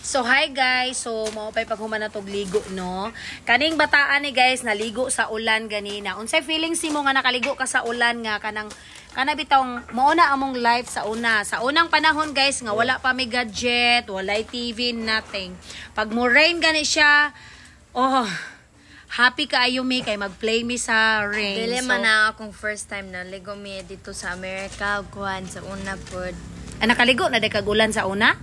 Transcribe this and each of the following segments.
So hi guys, so mao pay paghuman natog ligo, no. Kaning bataan ni guys naligo sa ulan ganina. Unsay feelings nimo nga nakaligo ka sa ulan nga kanang kana bitawng mao na among life sa una? Sa unang panahon, guys, nga wala pa may gadget, walay TV, nothing. Pag mo rain gani siya, oh, happy kaayo mi kay mag-play mi sa rain. Dili So, man na akong first time na ligo mi dito sa Amerika ug kuan sa una pod. Ah, nakaligo na day kag ulan sa una?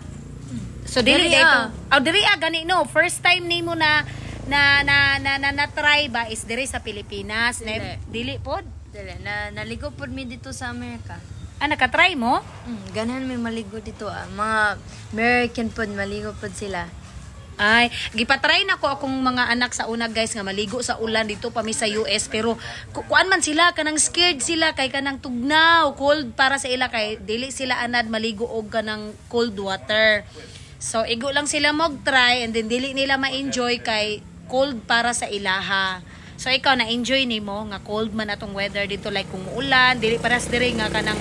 So dili Dili, dito. ah. Oh, diri ah gani, no. First time nimo na na try ba is diri sa Pilipinas? Dili. Dili pod. Dili na naligo pod mi dito sa Amerika. Ah, nakatry mo? Ganahan mi maligo dito ah. Mga American pod maligo pod sila. Ay, gipatry na ko akong mga anak sa una, guys, nga maligo sa ulan dito pa mi sa US, pero kuan man sila, kanang scared sila kay kanang tugnaw, cold para sa ila kay dili sila anad maligo og kanang cold water. So igo lang sila mag-try and then dili nila ma-enjoy kay cold para sa ilaha. So ikaw, na-enjoy nimo nga cold man atong weather dito, like kung muulan, dili paras diri nga kanang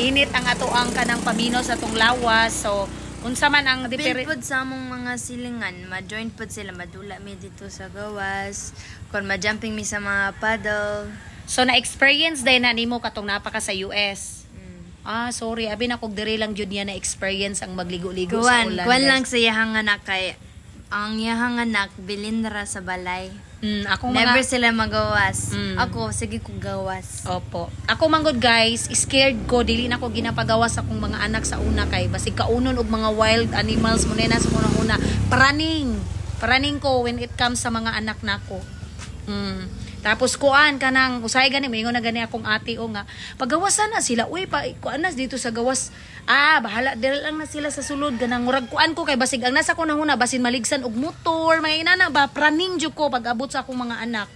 init ang ato ang kanang pamino sa atong lawas. So unsa man ang Apil different pod sa among mga silingan, ma-join pod sila, madula mi dito sa gawas, kon ma-jumping mi sa mga paddle. So na-experience din na nimo katong napaka sa US. Ah, sorry, abi na kog diri lang jud niya na experience ang magligo-ligo sa Kuan, ulan, kuan guys. lang sa iyahang anak kay ang iyahang anak bilin ra sa balay. Akong Never mga sila magawas. Ako, sige ko gawas. Opo. Ako manggod, guys, scared ko, dili na ko ginapagawas akong mga anak sa una kay basig kaunon og mga wild animals mo na sa unang una. Praning. Praning ko when it comes sa mga anak nako. Tapos kuan kanang usahay gani moingon na gani akong ate o nga pagawasan na sila, uy, pa kuan na dito sa gawas, ah, bahala diri lang na sila sa sulod, ganang murag kuan ko kay basig ang nasa ko na huna basin maligsan og motor, mga inana ba, praning jud ko pag abot sa akong mga anak.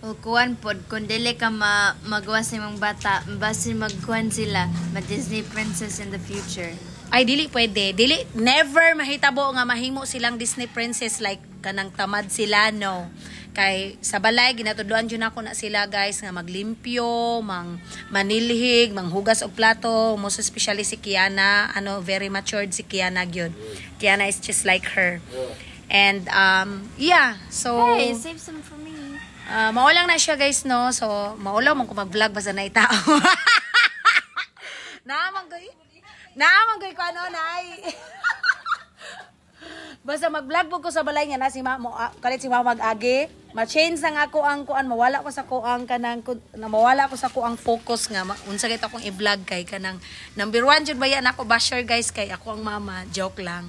O kuan pod, kung dili ka magawas sa imong bata, basin magkuan sila, ma Disney princess in the future. Ay, dili pwede. Dili, never mahitabo nga mahimo silang Disney princess, like kanang tamad sila, no. Kay sa balay ginatudloan jud nako na sila, guys, nga maglimpyo, mang manilhig, manghugas og plato, most especially si Kiana, ano, very matured si Kiana gyud. Kiana is just like her. And yeah, so Hey, save some for me. Mao lang na siya, guys, no. So maulaw man ko mag-vlog basta na itao. Naamang ko. Naamang ko ano nay. Basta mag-vlog po ko sa balay nga na si mama, kalit si mama mag-agi. Ma-change na nga ako ang kuan, mawala ko sa kuang kanang na mawala ko sa kuang focus nga unsa kay akong i-vlog kay kanang number one jud ba yan ako basher, guys, kay ako ang mama, joke lang.